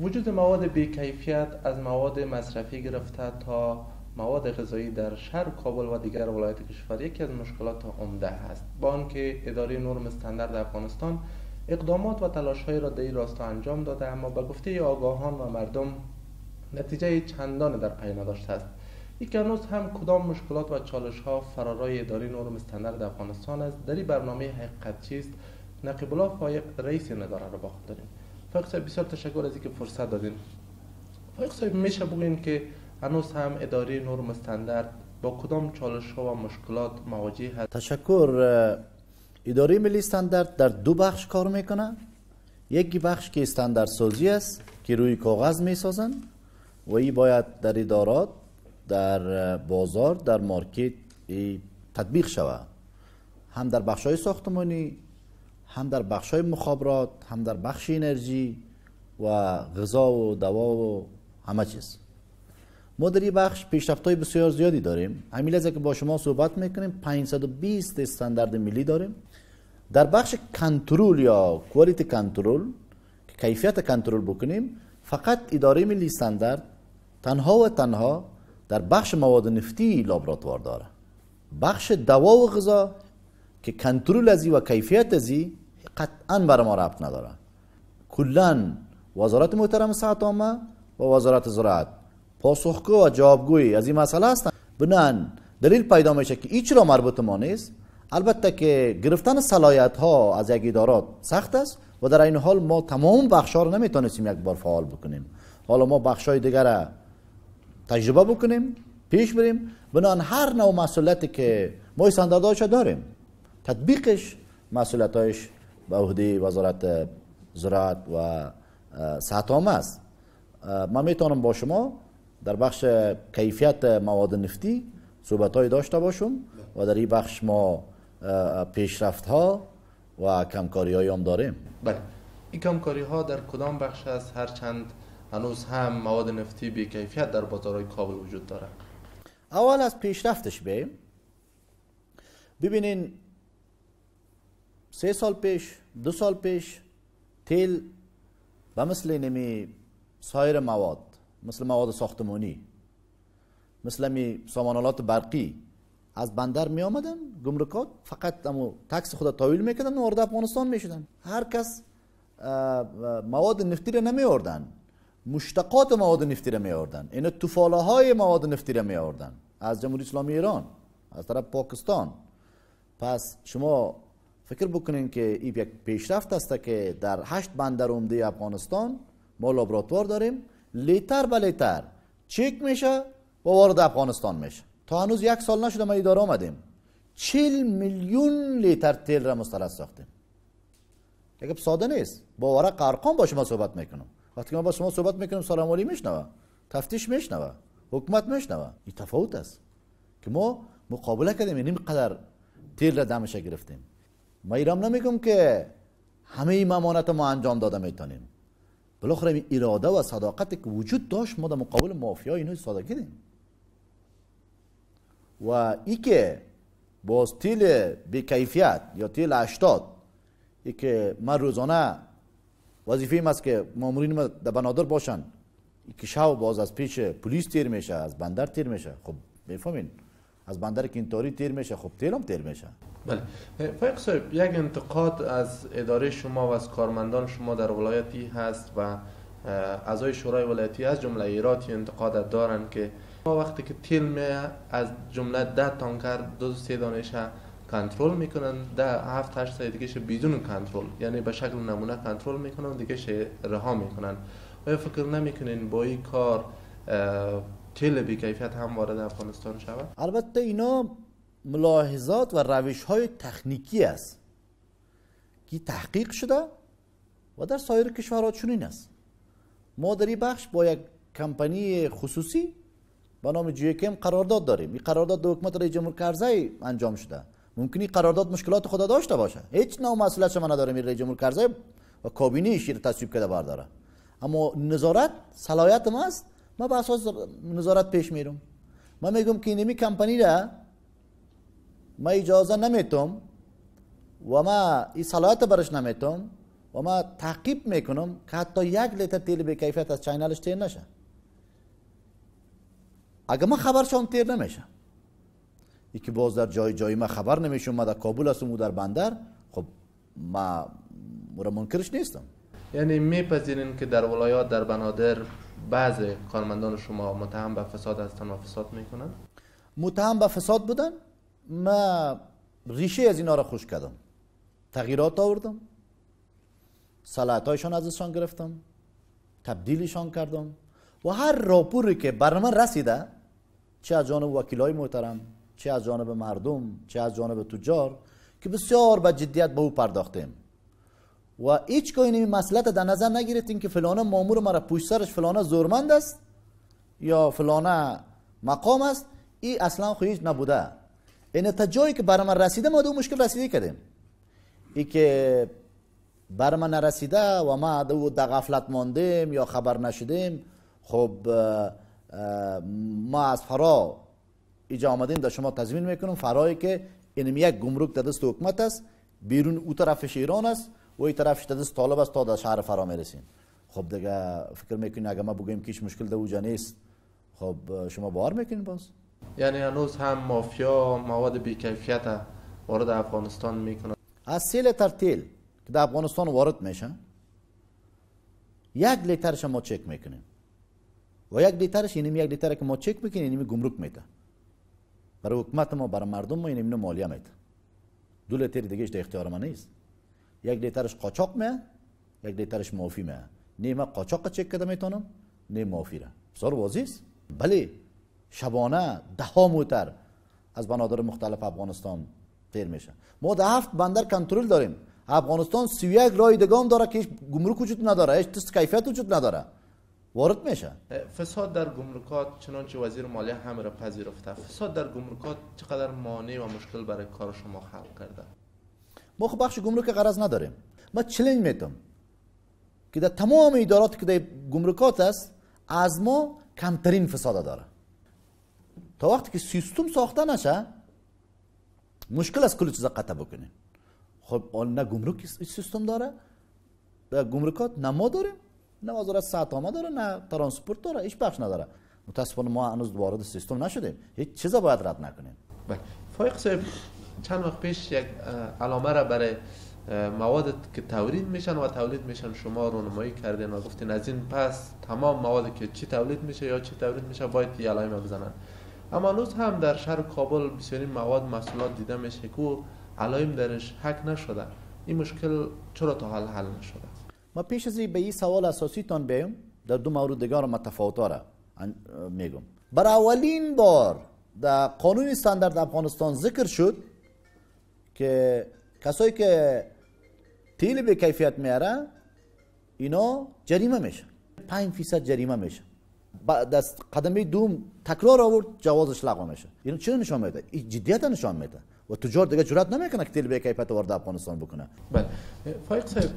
وجود مواد بیکیفیت از مواد مصرفی گرفته تا مواد غذایی در شهر کابل و دیگر ولایات کشور یکی از مشکلات عمده است. با آنکه اداره نرم استاندارد افغانستان اقدامات و تلاش‌هایی را در این راستا انجام داده، اما به گفته آگاهان و مردم نتیجه چندان در پی نداشته است. یک هنوز هم کدام مشکلات و چالش‌ها فرارای اداره نرم استاندارد افغانستان است؟ در این برنامه حقیقت چیست نقیب الله فایق رئیس این اداره را با خود داریم. فایق صاحب، بسیار تشکر از اینکه فرصت دادین. فایق صاحب، میشه بگوین که هنوز هم اداره نرم استاندارد با کدام چالش‌ها و مشکلات مواجه است؟ تشکر. اداره ملی استاندارد در دو بخش کار میکنه. یکی بخش که استاندارد سازی است که روی کاغذ میسازن و ای باید در ادارات، در بازار، در مارکت تطبیق شود، هم در بخش‌های ساختمانی، هم در بخش‌های مخابرات، هم در بخش انرژی و غذا و دوا و همه چیز. ما در این بخش پیشرفت‌های بسیار زیادی داریم. همین لحظه که با شما صحبت میکنیم 520 استاندارد ملی داریم. در بخش کنترل یا quality control که کیفیت کنترل بکنیم، فقط اداره ملی استاندارد تنها و تنها در بخش مواد نفتی لابراتوار داره. بخش دوا و غذا که کنترل ازی و کیفیت ازی قطعا بر ما ربط نداره. کلا وزارت محترم صحت عامه و وزارت زراعت پاسخگو و جوابگوی از این مسئله هستند. بنان دلیل پیدا میشه که هیچ را مربوط ما نیست. البته که گرفتن صلاحیت ها از یک ادارات سخت است و در این حال ما تمام بخش ها رو نمیتونستیم یک بار فعال بکنیم. حالا ما بخش های دیگر را تجربه بکنیم، پیش بریم. بنان هر نوع مسئولیتی که ما استانداردهایش داریم، تطبیقش مسئولیت‌هایش به عهده وزارت زراعت و صحت عامه است. من میتونم با شما در بخش کیفیت مواد نفتی صحبت‌های داشته باشم و در این بخش ما پیشرفت‌ها و کمکاری‌های هم داریم. بله، این کمکاری‌ها در کدام بخش است؟ هرچند هنوز هم مواد نفتی بی کیفیت در بازارهای کابل وجود دارد. اول از پیشرفتش بیم. ببینین 3 سال پیش، 2 سال پیش تیل به مثل نمی سایر مواد، مثل مواد ساختمانی، مثل می سامانالات برقی از بندر می آمدن گمرکات، فقط امو تکس خود تاویل میکردن و وارد افغانستان میشدن. هر کس مواد نفتی را نمی آوردن، مشتقات مواد نفتی را می آوردن، اینا توفاله های مواد نفتی را می آوردن از جمهوری اسلامی ایران، از طرف پاکستان. پس شما فکر بکنین که این یک پیشرفت است که در 8 بندر عمده افغانستان ما لابراتوار داریم، لیتر به لیتر چک میشه و وارد افغانستان میشه. تا هنوز 1 سال نشده ما اداره آمدیم 40 میلیون لیتر تیل را مسترد ساختیم. یک ساده نیست. با ورق ارقام با شما صحبت میکنم. وقتی که ما با شما صحبت میکنم سلام علی میشنوه، تفتیش میشنوه، حکومت میشنوه. این تفاوت است که ما مقابله کردیم، یعنی قدر تیل را دمش گرفتیم. ما ایرام نمیگم که همه این ممانت ما انجام داده میتونیم. بالاخره این اراده و صداقتی که وجود داشت ما در مقابل مافیا اینو ساده کردیم. و ای که باز تیل بی کیفیت یا تیل 80 ای که من روزانه وظیفه ایم است که مامورین ما در بنادر باشن، ای که شو باز از پیش پلیس تیر میشه، از بندر تیر میشه. خب میفهمین از بندر کینتاری تیر میشه، خب تیل هم تیر میشه. بله فایق صاحب، یک انتقاد از اداره شما و از کارمندان شما در ولایتی هست و اعضای شورای ولایتی از جمله ایراتی انتقاد دارن که ما وقتی که تیل می از جمله 10 تانکر 2-3 دانش کنترل میکنن، 7-8 تا دیگه بدون کنترل، یعنی به شکل نمونه کنترل میکنن، دیگه رها میکنن. آیا فکر نمیکنین با این کار تیل بی کیفیت هم وارد افغانستان شود؟ البته اینا ملاحظات و روش های تکنیکی است که تحقیق شده و در سایر کشورها چنین است. ما در این بخش با یک کمپانی خصوصی به نام جیکم قرارداد داریم. این قرارداد در حکومت رئیس جمهور کرزی انجام شده. ممکنه این قرارداد مشکلات خود داشته باشه، هیچ نوع مسئولیت شما نداریم. رئیس جمهور کرزی و کابینه رو تصویب کرده برداره، اما نظارت صلاحیت ما است. ما به اساس نظارت پیش میرم. ما میگم که اینمی کمپانی را ما اجازه نمیتم و ما این صلاحیت برش نمیتم و و ما تعقیب میکنم که حتی 1 لیتر تیل به کیفیت از channel ش تیر نشه. اگه ما خبرشان تیر نمیشه، یکی باز در جای جایی ما خبر نمیشم، ما در کابل هستم و در بندر، خب ما منکرش نیستم. یعنی میپذیرین که در ولایات، در بنادر بعض کارمندان شما متهم به فساد هستن و فساد میکنن؟ متهم به فساد بودن، ما ریشه از اینا را خشک کردم، تغییرات آوردم، صلاحیت‌هایشان ازشان گرفتم، تبدیلشان کردم و هر راپوری که بر من رسیده، چه از جانب وکیلای محترم، چه از جانب مردم، چه از جانب تجار، که بسیار با جدیت به او پرداختیم و هیچ که این مسئله در نظر نگرفتیم که فلانه مامور مرا پشت سرش فلانه زورمند است یا فلانه مقام است، این اصلا خو هیچ نبوده. این تا جایی که بر من رسیده ما دو مشکل رسیده کردیم، ای که بر من نرسیده و ما دو در غفلت ماندیم یا خبر نشدیم، خب ما از فرا ایجا آمدیم در شما تضمین میکنم، فرایی که اینم یک گمرک در دست حکومت است، بیرون او طرفش ایران است و این طرفش در دست طالب است تا در شهر فرا میرسیم. خب دیگه فکر میکنین اگه ما بگوییم که هیچ مشکل در اوجا نیست، خب شما باور میکنین باز؟ یعنی هنوز هم مافیا مواد بیکیفیت وارد افغانستان میکنه؟ از 3 لیتر تیل که در افغانستان وارد میشه، 1 لیترش ما چک میکنیم و 1 لیترش، اینم 1 لیتر که ما چک میکنیم اینم گمرک میده برای حکومت ما، برای مردم ما، اینم مالیه میده. 2 لیتر دیگه در اختیار ما نیست. 1 لیترش قاچاق میه، 1 لیترش معافی میه. نه ما قاچاق چک کرده میتونم، نه معافی را. بسیار واضح است. بله شبانه 10 موتر از بنادر مختلف افغانستان تیر میشه. ما در 7 بندر کنترل داریم. افغانستان 31 راه دگام داره که هیچ گمرک وجود نداره، هیچ تست کیفیت وجود نداره، وارد میشه. فساد در گمرکات چنانچه وزیر مالیه هم را پذیرفته، فساد در گمرکات چقدر مانع و مشکل برای کار شما خلق کرده؟ ما خب بخش گمرک غرض نداریم. ما چلنج میتم که در تمام ادارات که در گمرکات است از ما کمترین فساد داره. تا وقتی که سیستم ساخته نشه مشکل از کل چیز قطع بکنیم. خب نه گمرک سیستم داره، در گمرکات نه ما داریم، نه وزارت صنعت داره، نه ترانسپورت داره، هیچ بخش نداره. متاسفانه ما هنوز وارد سیستم نشدیم. هیچ چیز باید رد نکنیم. بله فایق صاحب، چند وقت پیش یک علامه را برای مواد که تولید میشن و تولید میشن شما رونمایی کردین و گفتین از این پس تمام مواد که چی تولید میشه یا چی تولید میشه باید یه علامه بزنن. اما هنوز هم در شهر کابل بسیاری مواد محصولات دیده میشه که علائم درش حک نشده. این مشکل چرا تا حال حل نشده؟ ما پیش از این به این سوال اساسی تان بیم، در دو مورد دیگر ما تفاوت‌ها را میگم. برای اولین بار در قانون استاندارد افغانستان ذکر شد که کسایی که تیل به کیفیت میاره اینا جریمه میشه، 5% جریمه میشه. بعد از قدمه دوم تکرار آورد، جوازش لغو میشه. اینو چرا نشان میده؟ این جدیت نشان میده و تجار دیگه جرئت نمیکنه که تیل به کیفیت وارد افغانستان بکنه. بله فایق صاحب،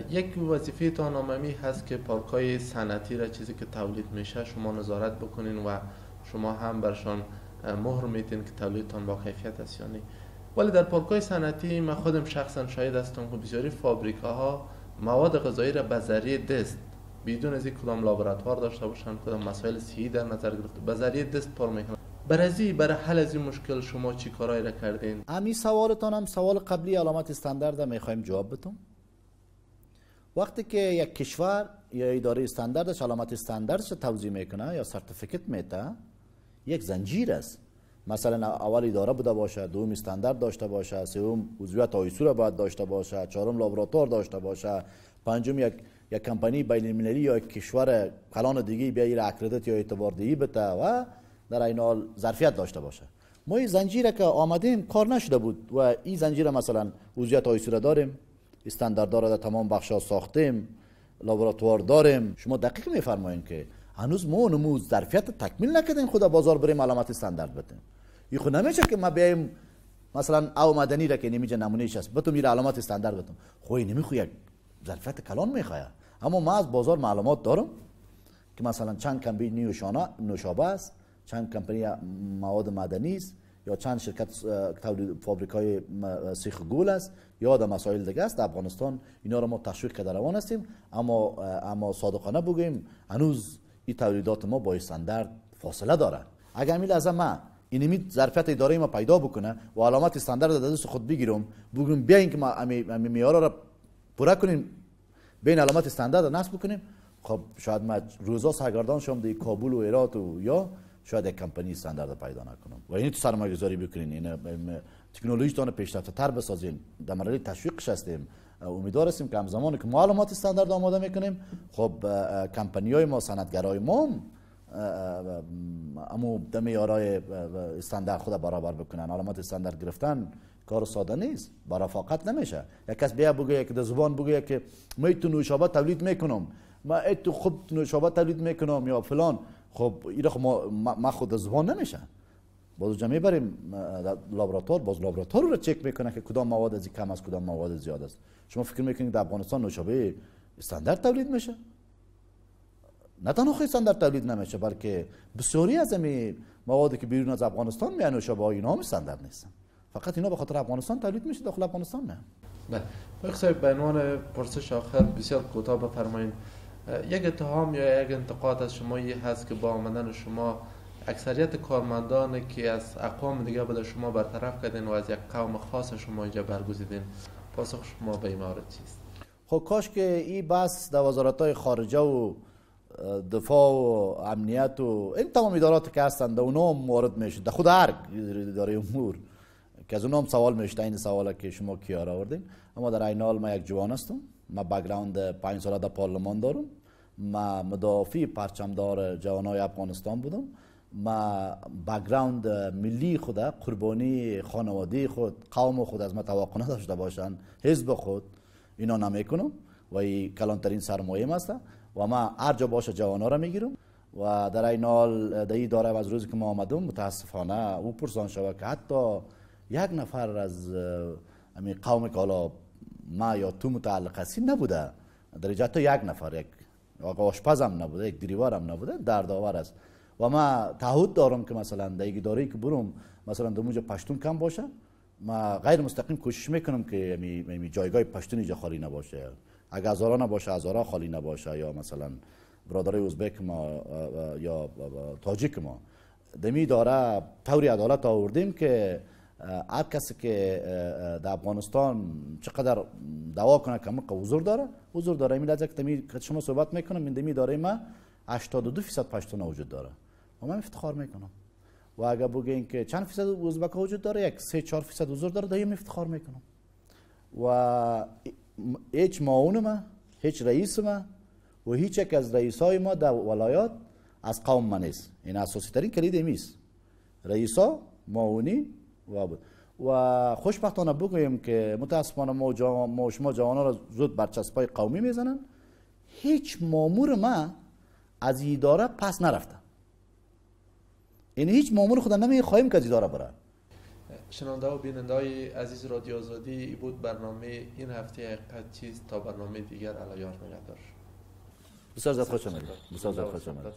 یک وظیفه تان هست که پارک‌های صنعتی را چیزی که تولید میشه شما نظارت بکنین و شما هم برشان مهر میتین که تولیدتان با کیفیت است یا نه. ولی در پارک‌های صنعتی من خودم شخصا شاهد هستم که بسیاری فابریکاها مواد غذایی را به ذریعه دست، بدون از اینکه کدام لابراتوار داشته باشند، کدام مسائل صحی در نظر گرفته، به ذریعه دست پر میکنند. برای حل از این مشکل شما چی کارهایی را کردین؟ همین سوالتان هم سوال قبلی علامت استاندارد میخوایم جواب بدم. وقتی که یک کشور یا اداره استانداردش علامت استانداردش توزیع میکنه یا certificate میده، یک زنجیر است. مثلا اول اداره بوده باشه، دوم استاندارد داشته باشه، سوم عضویت ISO را باید داشته باشه، چهارم لابراتوار داشته باشه، پنجم یک کمپانی بین المللی یا یک کشور کلان دیگه بیایید accredit یا اعتبار دهی بده و در این حال ظرفیت داشته باشه. ما این زنجیره که آمدیم کار نشده بود و این زنجیره مثلا عضویت ISO را داریم، استانداردها را در تمام بخش‌ها ساختیم، لابراتوار داریم. شما دقیق میفرمایید که هنوز ما نمو ظرفیت تکمیل نکردیم خدا بازار بریم علامت استاندارد بدیم. این خود نمیشه که ما بیایم مثلا او مدنی را که نمیجه نمونهش است بتون میره علامت استاندارد بدم. خو نمیخواد، یک ظرفیت کلان میخواد. اما ما از بازار معلومات دارم که مثلا چند کمپانی نوشابه است، چند کمپانی مواد معدنی است، یا یا چند شرکت تولید فابریکای سیخ گول است یا در مسائل دیگه است. در افغانستان اینا رو ما تشویق کرده روان هستیم، اما صادقانه بگوییم هنوز این تولیدات ما با استاندارد فاصله داره. اگر همین لحظه ما اینمی ظرفیت اداره ما پیدا بکنه و علامت استاندارد در دست خود بگیرم، بگیم بیاین که ما امی معیارا را پوره کنیم، بین علامت استاندارد نصب بکنیم، خب شاید ما روزا سرگردان شم در کابل و هرات و یا شاید یک کمپانی استاندارد پیدا نکنم. و اینی تو سرمایه گذاری بکنین، این تکنولوژی تان پیشرفته تر بسازین، در مرحله تشویقش هستیم. امیدوار هستیم که همزمان که ما علامات استاندارد آماده میکنیم، خب کمپانی های ما، صنعتگرای ما امو د معیارهای استاندارد خود برابر بکنن. علامات استاندارد گرفتن کار ساده نیست، با رفاقت نمیشه. یک کس بیا بگه که در زبان بگه که من تو نوشابه تولید میکنم، ما تو خود نوشابه تولید میکنم یا فلان، خب این خب ما خود زبان نمیشه. باز جمعی بریم لابراتوار، باز لابراتوار رو چک میکنه که کدام مواد از کم است، کدام مواد زیاد است. شما فکر میکنید در افغانستان نوشابه استاندارد تولید میشه؟ نه تنها خیلی استاندارد تولید نمیشه، بلکه بسیاری از این موادی که بیرون از افغانستان میان نوشابه ها اینا هم استاندارد نیستن. فقط اینا به خاطر افغانستان تولید میشه، داخل افغانستان نه. بله. فایق صاحب، به عنوان پرسش آخر بسیار کوتاه بفرمایید، یک اتهام یا یک انتقاد از شما یه هست که با آمدن شما اکثریت کارمندان که از اقوام دیگه بوده شما برطرف کردین و از یک قوم خاص شما اینجا برگزیدین، پاسخ شما به این مورد چیست؟ خب کاش که این بحث در وزارت‌های خارجه و دفاع و امنیت و این تمام ادارات که هستند اونا هم وارد میشه، در خود هر اداره امور که از اونها هم سوال میشه این سواله که شما کیا را آوردین. اما در عین حال من یک جوان هستم، من background 5 ساله در پارلمان دارم، من مدافع پرچمدار جوانای افغانستان بودم، ما background ملی خود، قربانی خانواده خود، قوم خود از ما توقع نداشته باشند، حزب خود اینا نمیکنم و این کلانترین سرمایه است و ما هر جا باشه جوانا را میگیرم. و در این حال در این داره از روزی که ما آمدم متاسفانه او پرسان شود که حتی یک نفر از همین قوم که حالا ما یا تو متعلق هستی نبوده، در اینجا حتی یک نفر، یک آقا آشپزم نبوده، یک دریوارم نبوده، دردآور است. و ما تعهد دارم که مثلا در یک اداره که برم، مثلا در اونجا پشتون کم باشه، ما غیر مستقیم کوشش میکنم که می جایگاه پشتون اینجا خالی نباشه، اگه هزارا نباشه هزارا خالی نباشه، یا مثلا برادرای ازبک ما یا تاجیک ما. دمی اداره طوری عدالت آوردیم که هر کسی که در افغانستان چقدر دعوا کنه که حضور داره، حضور داره. این لحظه که شما صحبت میکنم این دمی اداره ما 82% پشتون وجود داره و من افتخار میکنم. و اگر بگین که چند فیصد ازبک وجود داره، یک 3-4% حضور داره، دایم افتخار میکنم. و هیچ معاون ما، هیچ رئیس ما و هیچ یک از رئیسای ما در ولایات از قوم من نیست. این اساسی ترین کلید امیست، رئیسا، معاونی و بود. و خوشبختانه بگویم که متاسفانه ما شما جوانان را زود برچسبای قومی میزنن. هیچ مامور ما از اداره پس نرفته، یعنی هیچ مامور خود نمیخوایم که از اداره بره. شنونده و بیننده های عزیز رادیو آزادی، بود برنامه این هفته حقیقت چیست. تا برنامه دیگر، الله یار نگهدار. بسیار زیاد خوش آمدید. بسیار زیاد خوش آمدید.